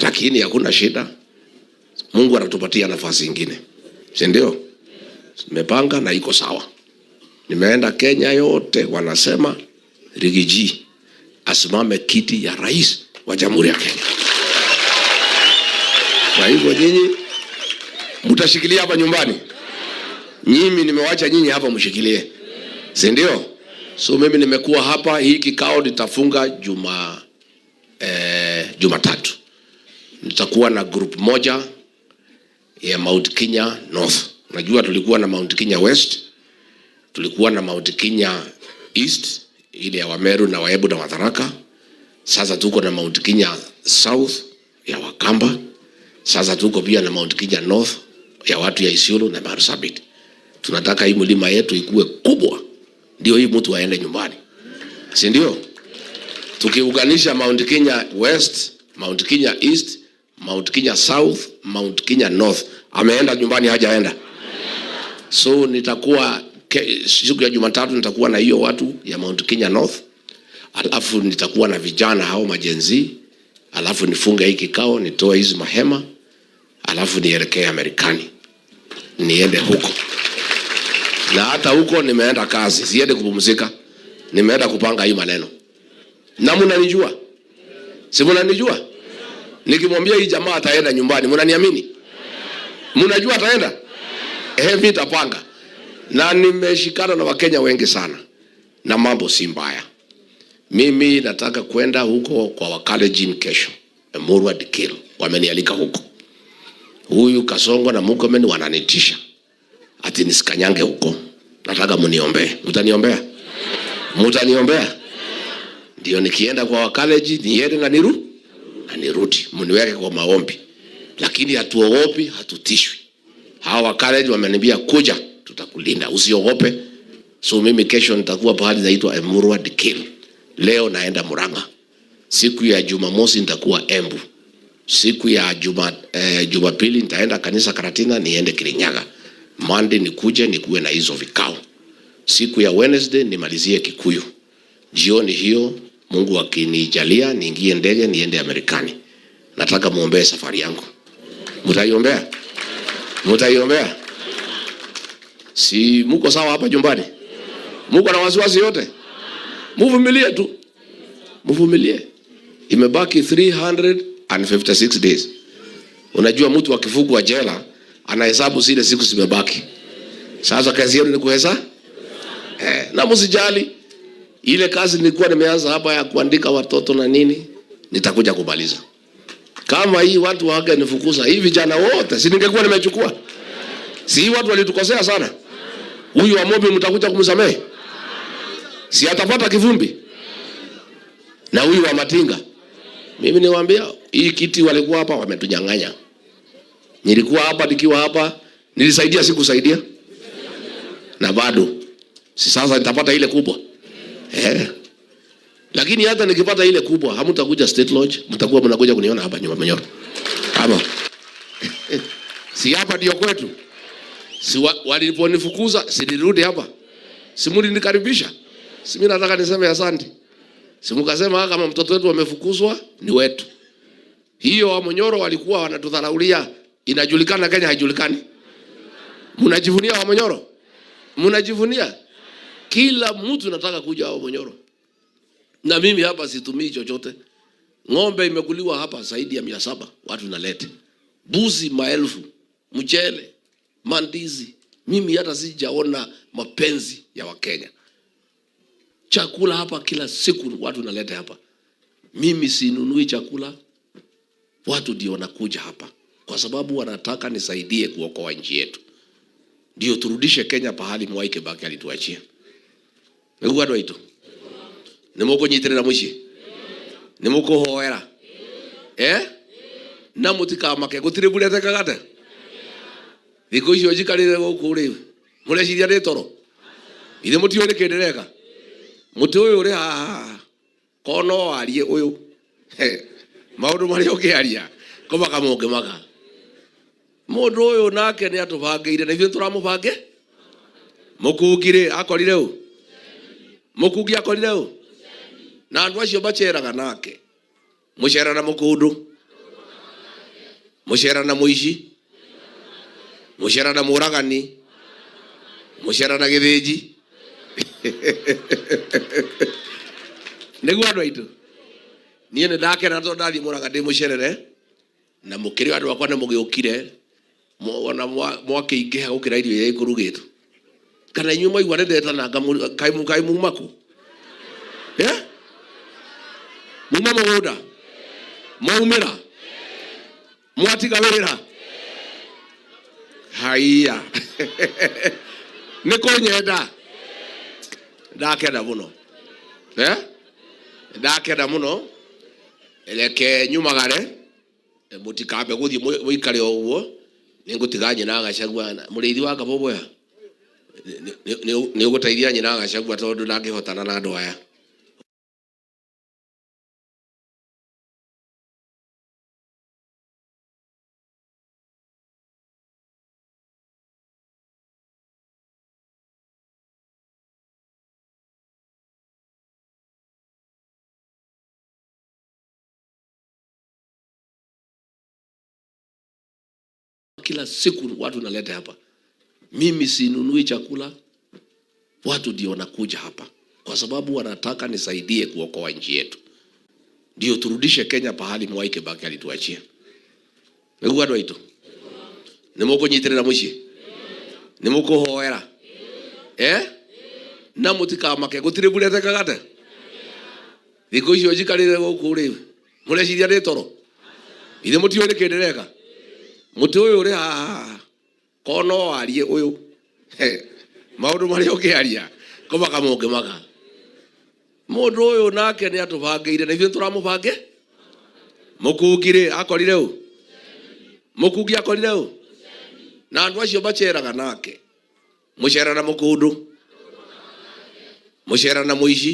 Lakini hakuna shida, Mungu anatupatia nafasi ingine, si ndio? Nimepanga na iko sawa. Nimeenda Kenya yote, wanasema Riggy G asimame kiti ya rais wa Jamhuri ya Kenya. Kwa hivyo nyinyi mtashikilia hapa nyumbani, nyinyi nimewacha nyinyi hapa mshikilie, si ndio? So mimi nimekuwa hapa, hii kikao nitafunga Jumatatu. Nitakuwa na group moja ya Mount Kenya North. Unajua tulikuwa na Mount Kenya West, tulikuwa na Mount Kenya East ile ya Wameru na Waembu na Watharaka. Sasa tuko na Mount Kenya South ya Wakamba. Sasa tuko pia na Mount Kenya North ya watu ya Isiolo na Marsabit. Tunataka hii mlima yetu ikue kubwa, ndio hii mtu aende nyumbani, si ndio? Tukiunganisha Mount Kenya West, Mount Kenya East, Mount Kenya South, Mount Kenya North, ameenda nyumbani hajaenda? So nitakuwa siku ya Jumatatu nitakuwa na hiyo watu ya Mount Kenya North, alafu nitakuwa na vijana hao ma-Gen Z, alafu nifunge hii kikao, nitoe hizi mahema, alafu nielekee Amerikani, niende huko. Na hata huko nimeenda kazi, siende kupumzika, nimeenda kupanga hii maneno. Na mnanijua, si mnanijua? Nikimwambia hii jamaa ataenda nyumbani, mnaniamini? Mnajua ataenda? Mimi nitapanga. Na nimeshikana na Wakenya wengi sana, na mambo si mbaya. Mimi nataka kwenda huko kwa Wakalenjin kesho, Emurua Dikirr, wamenialika huko. Huyu Kasongo na Murkomen wananitisha ati nisikanyange huko. Nataka mniombee. Mtaniombea? Mtaniombea? Ndio nikienda kwa Wakalenjin niende na na nirudi, mniweke kwa maombi. Lakini hatuogopi, hatutishwi. Hawa Wakalenjin wameniambia kuja, tutakulinda, usiogope. So mimi kesho nitakuwa pahali inaitwa Emurua Dikirr. Leo naenda Murang'a. Siku ya Jumamosi nitakuwa Embu. Siku ya Jumapili nitaenda kanisa Karatina, niende Kirinyaga. Monday nikuje nikuwe na hizo vikao. Siku ya Wednesday nimalizie Kikuyu. Jioni hiyo Mungu akinijalia niingie ndege niende Amerikani. Nataka muombee safari yangu. Mtaiombea? Mtaiombea? Si muko sawa hapa nyumbani? Muko na wasiwasi yote? Muvumilie tu. Muvumilie. Imebaki 356 days. Unajua mtu akifungwa jela anahesabu zile siku zimebaki. Sasa kazi yenu ni kuhesabu? Na msijali. Ile kazi nilikuwa nimeanza hapa ya kuandika watoto na nini, nitakuja kumaliza. Kama hii watu wangenifukuza hivi vijana wote, si ningekuwa nimechukua? Si hii watu walitukosea sana. Huyu wa Mobi mtakuja kumsamehe? Si atapata kivumbi? Na huyu wa Matinga. Mimi niwaambia hii kiti walikuwa hapa wametunyang'anya. Nilikuwa hapa, nikiwa hapa nilisaidia, sikusaidia. Na bado si sasa nitapata ile kubwa. Lakini hata nikipata ile kubwa hamtakuja State Lodge, mtakuwa mnakuja kuniona hapa nyuma Munyoro. Kama si hapa ndio kwetu. Si waliponifukuza si nilirudi hapa. Si mlinikaribisha. Si mimi nataka niseme asante. Si mkasema kama mtoto wetu amefukuzwa ni wetu. Hiyo wa Munyoro walikuwa wanatudharaulia, inajulikana Kenya, haijulikani. Mnajivunia wa Munyoro? Mnajivunia? Kila mtu nataka kuja wa Munyoro. Na mimi hapa situmii chochote. Ng'ombe imekuliwa hapa zaidi ya 700, watu nalete. Buzi maelfu, mchele, mandizi. Mimi hata sijaona mapenzi ya Wakenya. Chakula hapa kila siku watu nalete hapa. Mimi sinunui chakula. Watu ndio wanakuja hapa kwa sababu wanataka nisaidie kuokoa nchi yetu. Ndio turudishe Kenya pahali Mwai Kibaki alituachia. Niguo andũ aitũ? Nĩ mũkũnyitĩrĩra mũciĩ? Nĩ mũkũhoera? Na mũtikamake, gũtirĩ mbura ĩtekaga te? Thikũ icio njikarĩre gũkũ rĩ, mũreciria ndĩ toro? Ithe mũtiũĩ nĩkĩ ndĩreka? Mũtĩ ũyũ ũrĩ haha, ko no warie ũyũ. Maũndũ marĩa ũngĩaria, kũmaka mũngĩmaka. Mũndũ ũyũ nake nĩ atũbangĩire, na ithuĩ tũramũbange? Mũkungi rĩ, akorire ũ? Mũkungi akorire ũ? Na andũ acio maceraga nake. Mũcera na mũkundu. Mucera na muici, mucera na muragani, mucera na githinji. Niguo andu aitu, nie ni ndakena tondu ndathie Murang'a ndi mucerere na mukiri andu akwa ni mugiukire ona mwakiingiha gukira irio iria ikurugitwo. Kana inyuĩ mwaigua nĩ ndetana kaĩ muma kũ? Eh? Muma mũgũnda? Mwaumĩra? Mwatiga wĩra? Haiya. Nĩ kũnyenda? Ndakena mũno. Eh? Ndakena mũno. Reke nyumagare, mũtikambe gũthiĩ mũikare o ũguo, nĩngũtiga nyina Gachagua mũrĩithi wa Kabũbũya. Nĩ ũgũteithia nyina Gachagua tondũ ndangĩhotana na andũ aya. Kila siku watu naleta hapa. Mimi sinunui chakula, watu ndio wanakuja hapa kwa sababu wanataka nisaidie kuokoa nchi yetu, ndio turudishe Kenya pahali Mwai Kibaki alituachia. Niguo andu aitu ni mukunyitirira mucii, ni mukuhoera eh, na mutikamake gutiri mbura itekagate. Thiku icio njikarire guku ri mureciria ni toro, ithe mutiũĩ nĩkĩ ndĩreka. Mũtĩ ũyũ ũrĩ haha ko no warie ũyũ maũndũ marĩa ũngĩaria kũmaka mũngĩmaka. Mũndũ ũyũ nake nĩ atũbangĩire na ithuĩ tũramũbange. Mũkungi rĩ akorire ũ? Mũkungi akorire ũ? Na andũ acio maceraga nake, mũcera na mũkundu, mũcera na mũici,